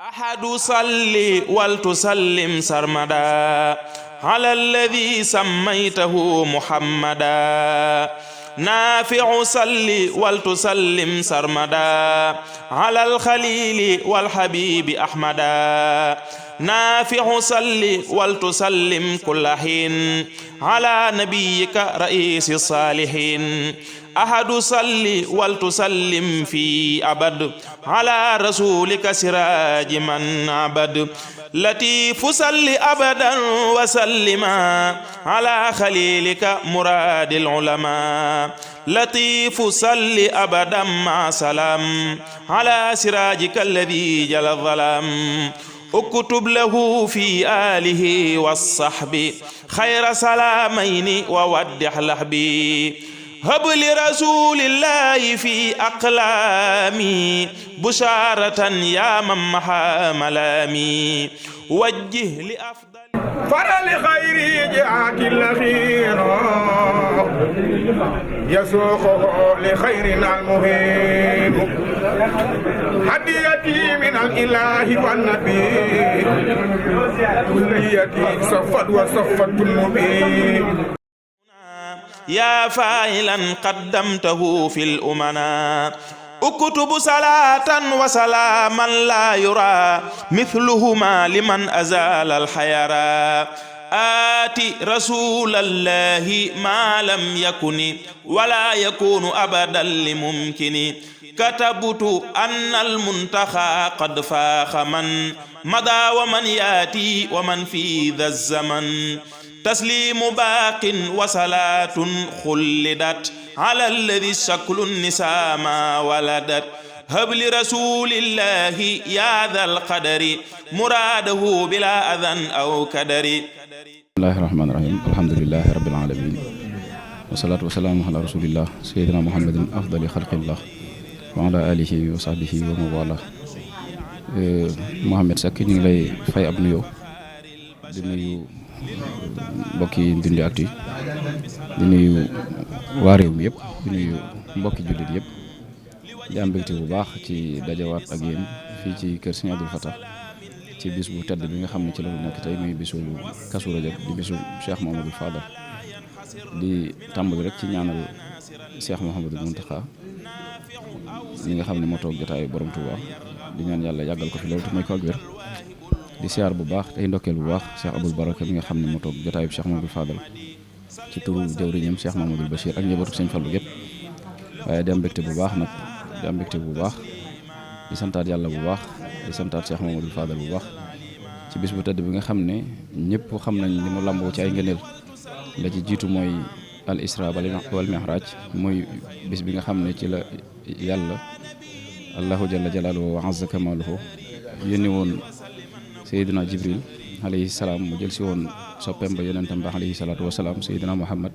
ahadu salli wal tusallim sarmada ala alladhi sammaytahu muhammada nafi'u salli wal tusallim sarmada ala al-khalili wal habibi ahmada nafi'u salli wal tusallim kulla hin ala nabiyyika ra'isi salihin ahadu salli wal tusallim fi abad ala rasulika siraji man abad latifu salli abadan wa sallima ala khalilika muradil ulama latifu salli abadan ma salam ala sirajika alladhi jala dhalam اكتب له في آله والصحب خير سلامين وودح لحبي هب لرسول الله في أقلامي بشارة يا من محى ملامي وجه لأفضل فرى لخير جاءك الأخير يسوقه لخيرنا المهيب هديتي من الإله والنبي كليتي صفت وصفت المبين يا فاعلا قدمته في الأمنا اكتب صلاة وسلاما لا يرى مثلهما لمن أزال الحيرى آتي رسول الله ما لم يكن ولا يكون أبدا لممكن كتبت أن المنتخى قد فاخ من مضى ومن ياتي ومن في ذا الزمن تسليم باق وصلاة خلدت على الذي الشكل النساء ما ولدت هب لرسول الله يا ذا القدر مراده بلا أذى أو كدر. بسم الله الرحمن الرحيم الحمد لله رب العالمين والصلاة والسلام على رسول الله سيدنا محمد أفضل خلق الله وعلى آله وصحبه ومن والاه. Mouhamed Seck ñu ngi lay fay ab nuyoo di nuyu mbokki Ndindy Actu di nuyu waa réew mi yëpp di nuyu mbokki jullit yëpp di am mbégte bu baax ci dajawaat ak yéen fii ci kër Serigne Abdoul Fattah ci bis bu tedd bi nga xam ne ci la ñu nekk tey muy bisu Kazu Rajab di bisu Cheikh Mouhamadoul Fadal di tàmbali rek ci ñaanal Cheikh Mouhamadoul Mountakha ñi nga xam ne moo toog jotaayu borom Touba di ñaan yàlla yàggal ko fi loolu te may ko ak wér di siyaar bu baax tey ndokkeel bu baax Cheikh Aboul Baraka mi nga xam ne moo toog jotaayu Cheikh Mouhamadoul Fadal ci turu jawriñam Cheikh Mouhamadoul Bachir ak njabootu Sëñ Fallu gépp waaye di am mbégte bu baax nag di am mbégte bu baax di santaat yàlla bu baax di santaat Cheikh Mouhamadoul Fadal bu baax ci bis bu tedd bi nga xam ne ñëpp xam nañ li mu làmboo ci ay ngëneel la ci jiitu mooy al isra wal mi'raj mooy bis bi nga xam ne ci la yàlla allahu jalla jalaaluhu wa azza kamaaluhu yónni woon Seydina Jibril alayhi salaam mu jël si woon soppeem ba yonentam ba alayhi salaatu wasalaam Seydina Muhammad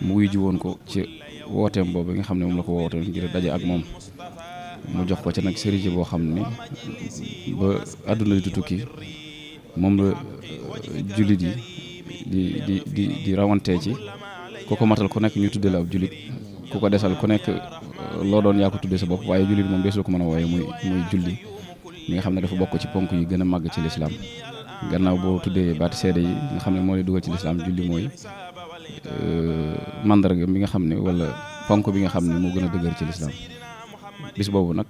mu wuy ji woon ko ci wooteem boobu nga xam ne moom la ko wooteem ngir daje ak moom mu jox ko ci nag sëriñ boo xam ne ba àdduna di tukki moom la jullit yi di rawantee ci ku ko matal ku nekk ñu tudde la ab jullit ku ko desal ku nekk loo doon yaa ko tudde sa bopp waaye jullit moom deesul ko mën a wooye muy julli mi nga xam ne dafa bokk ci ponk yi gën a màgg ci lislaam gannaaw boo tuddee baati seede yi nga xam ne moo lay dugal ci lislaam julli mooy mandarga bi nga xam ne wala ponk bi nga xam ne moo gën a dëgër ci lislaam bis boobu nag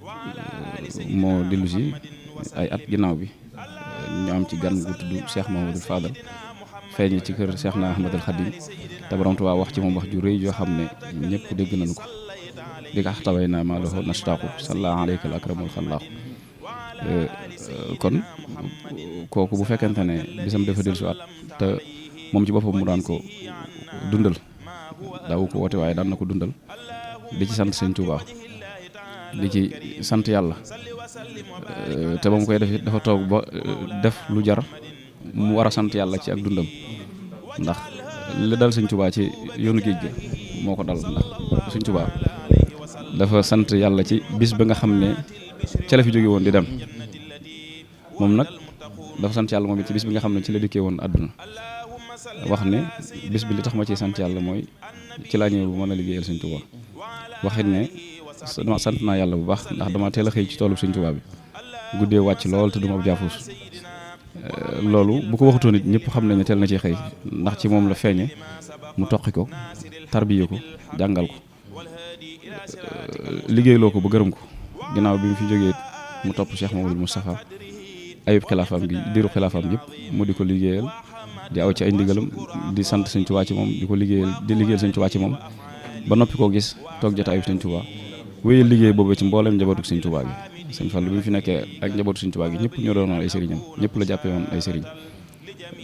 moo dellu si ay at ginnaaw bi ñu am ci gan gu tudd Cheikh Mouhamadoul Fadal feeñ ci kër Cheikh na Ahmadul Khadim te borom Tuubaa wax ci moom wax ju rëy yoo xam ne ñëpp dégg nañu ko di ko axtaway naa maa lahu nastaqu salla alayka al akramul xallaaxu kon kooku bu fekkente ne bisam dafa dellu si waat te moom ci boppam mu daan ko dundal daawu ko woote waaye daan na ko dundal di ci sant Sëñ Tuubaa di ci sant yàlla te ba mu koy def dafa toog ba def lu jar mu war a sant yàlla ci ak dundam ndax li dal Sëñ Tuubaa ci yoonu géej gi moo ko dal ndax Sëñ Tuubaa dafa sant yàlla ci bis ba nga xam ne ca la fi jóge woon di dem moom nag dafa sant yàlla moom it ci bis bi nga xam ne ci la dikkee woon àdduna wax ne bis bi li tax ma ciy sant yàlla mooy ci laa ñëw bu mën a liggéeyal Sëñ Tuubaa waxit ne sant naa yàlla bu baax ndax dama teel a xëy ci toolu Sëñ Tuubaa bi guddee wàcc lool te du ma jaafuus loolu bu ko waxutoon nit ñëpp xam nañ ne teel na ci xëy ndax ci moom la feeñe mu toqi ko tarbiye ko jàngal ko liggéeyloo ko ba gërëm ko ginnaaw bi mu fi jógee mu topp Cheikh Mamadou Moustapha ayub xilaafaam gi diiru xilaafaam yëpp mu di ko liggéeyal di aw ci ay ndigalam di sant Sëñ Tuubaa ci moom di ko liggéeyal Sëñ Tuubaa ci moom ba noppi koo gis toog jot ayub Sëñ Tuubaa wéyal liggéey boobu ci mboolem njabootu Sëñ Tuubaa gi Sëñ Fallu bi mu fi nekkee ak njabootu Sëñ Tuubaa gi ñëpp ñoo doonoon ay sëriñam ñëpp la jàppee woon ay sëriñ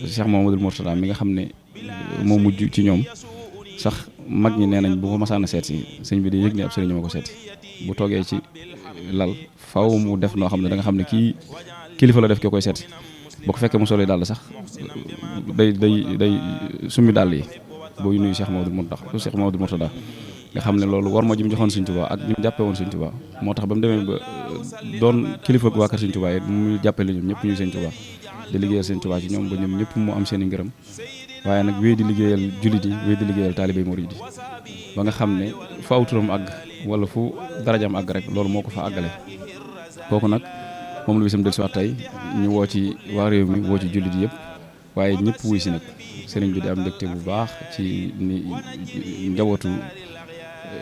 Cheikh Mamadou Mourtada mi nga xam ne moo mujj ci ñoom sax mag ñi nee nañ bu ko masaan a seet si sëñ bi di yëg ne ab sëriñ ma ko seeti bu toogee ci lal faw mu def noo xam ne da nga xam ne kii kilifa la def ki koy seeti boo ko fekkee mu solee dàll sax day summi dàll yi boo nuyu Cheikh Mamadou Mourtada nga xam ne loolu war ma ji mu joxoon Sëñ Tuubaa ak ñu jàppee woon Sëñ Tuubaa moo tax ba mu demee ba doon kilifa waa kër Sëñ Tuubaa yi mu jàppale ñoom ñëpp ñuy Sëñ Tuubaa di liggéeyal Sëñ Tuubaa ci ñoom ba ñoom ñëpp mu am seen i ngërëm waaye nag wéy di liggéeyal jullit yi wéy di liggéeyal taalibé murid yi ba nga xam ne fu aw turam àgg wala fu darajam àgg rek loolu moo ko fa àggale kooku nag moom la bisam del si waat tey ñu woo ci waa réew mi woo ci jullit yi yëpp waaye ñëpp wuy si nag sëriñ bi di am mbégte bu baax ci ni njabootu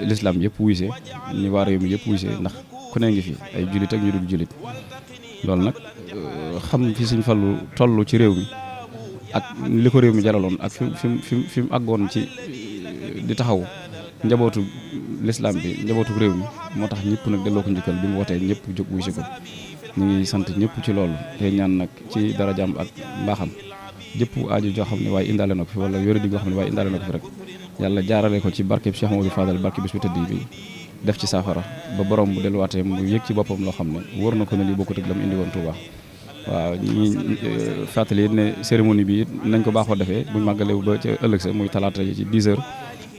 l'islam yëpp wuy see ni waa réew mi yëpp wuy see ndax ku ne ngi fi ay jullit ak ñu dul jullit loolu nag xam fi Sëñ Fallu toll ci réew mi ak li ko réew mi jaraloon ak fi mu àggoon ci di taxaw njabootu l'islam bi njabootu réew mi moo tax ñëpp nag delloo ko njukkal bi mu wootee ñëpp jóg wuy si ko ñu ngi sant ñëpp ci loolu te ñaan nag ci darajaam ak mbaaxam jëpp aaju joo xam ne waaye indaale na ko fi wala yore di goo xam ne waaye indaale na ko fi rek yàlla jaarale ko ci barkeb Cheikh Mamadou Fadal barke bis bu tëdd bi def ci saafara ba borom bu delluwaatee mu yëg ci boppam loo xam ne wóor na ko ne lii bokkut ak la mu indi woon Touba waaw ñi fàttali ne cérémonie bi nañ ko baaxoo defee buñ màggalee ba ca ëllëg sa muy talaata ci 10 heures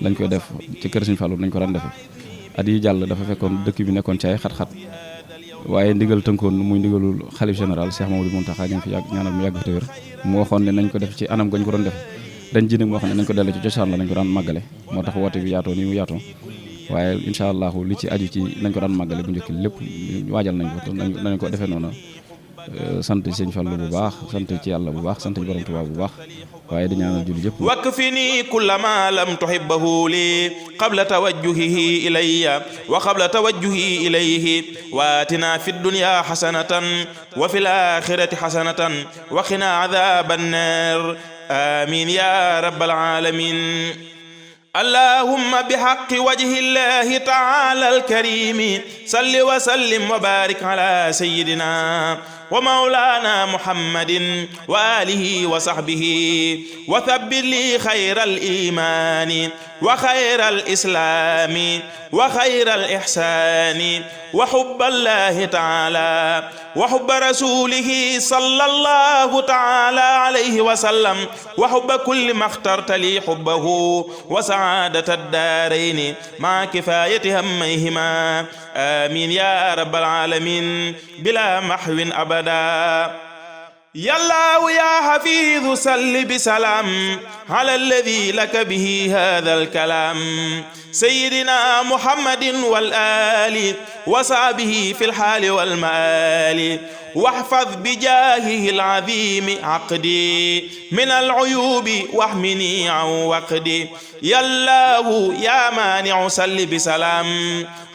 lañ koy def ci kër Sëñ Fallu nañ ko daan defee at yi jàll dafa fekkoon dëkk bi nekkoon ci ay xat-xat waaye ndigal tënkoon muy ndigalul xalif général Cheikh Mamadou Mountakha ñu fi yàgg ñaanal mu yàgg te wér mu waxoon ne nañ ko def ci anam gañ ko doon def dañ ji nag moo xam ne nañ ko delloo ci cosaan la nañ ko daan màggale moo tax woote bi yaatoo nii mu yaatoo waaye incha allahu li ci aju ci nañ ko daan màggale bu njëkk lépp waajal nañ ko nañ ko defee noonu sant Sëñ Fallu bu baax sant ci yàlla bu baax sant ci borom Tuubaa bu baax waaye di ñaanal julli yëpp wakfini kulla ma lam tuhibbahu li qabla tawajjuhihi ilayya wa qabla tawajjuhi ilayhi waatina fi dunya hasanatan wa fil akhirati hasanatan wa qina adhaban nar amin ya rabbal alamin allahumma bihaqqi wajhi llahi ta'ala al-karim salli wa sallim wa barik ala sayyidina wa mawlana muhammadin wa alihi wa sahbihi wa thabbit li khayral imani wa khayral islami wa khayral ihsani wa hubballahi ta'ala wa hubba rasulihi sallallahu ta'ala alayhi wa sallam wa hubba kulli ma ikhtarta li hubbahu wa sa'adata ad-darain ma kifayati hammayhima amin ya rabbal alamin bila mahwin abada يا الله يا حفيظ صل بسلام على الذي لك به هذا الكلام سيدنا محمد والآل وصحبه في الحال والمآل واحفظ بجاهه العظيم عقدي من العيوب واحمني عن وقدي يا الله يا مانع صل بسلام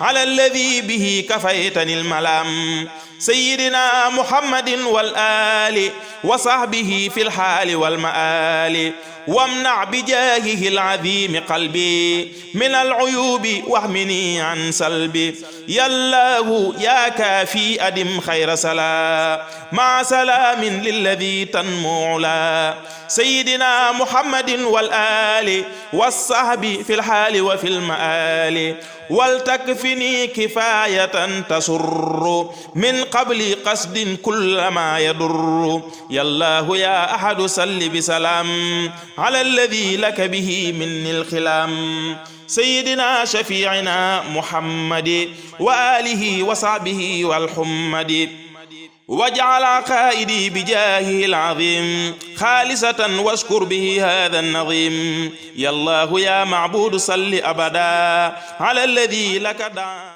على الذي به كفيتني الملام سيدنا محمد والآل وصحبه في الحال والمآل وامنع بجاهه العظيم قلبي من العيوب واحمني عن سلبي يا الله يا كافي أدم خير سلام مع سلام للذي تنمو علا سيدنا محمد والآل والصحب في الحال وفي المآل ولتكفني كفاية تسر من قبل قصد كل ما يضر يا الله يا أحد صل بسلام على الذي لك به مني الخلام سيدنا شفيعنا محمد وآله وصحبه والحمد واجعل عقائدي بجاهه العظيم خالصة واشكر به هذا النظيم يا الله يا معبود صل أبدا على الذي لك دعا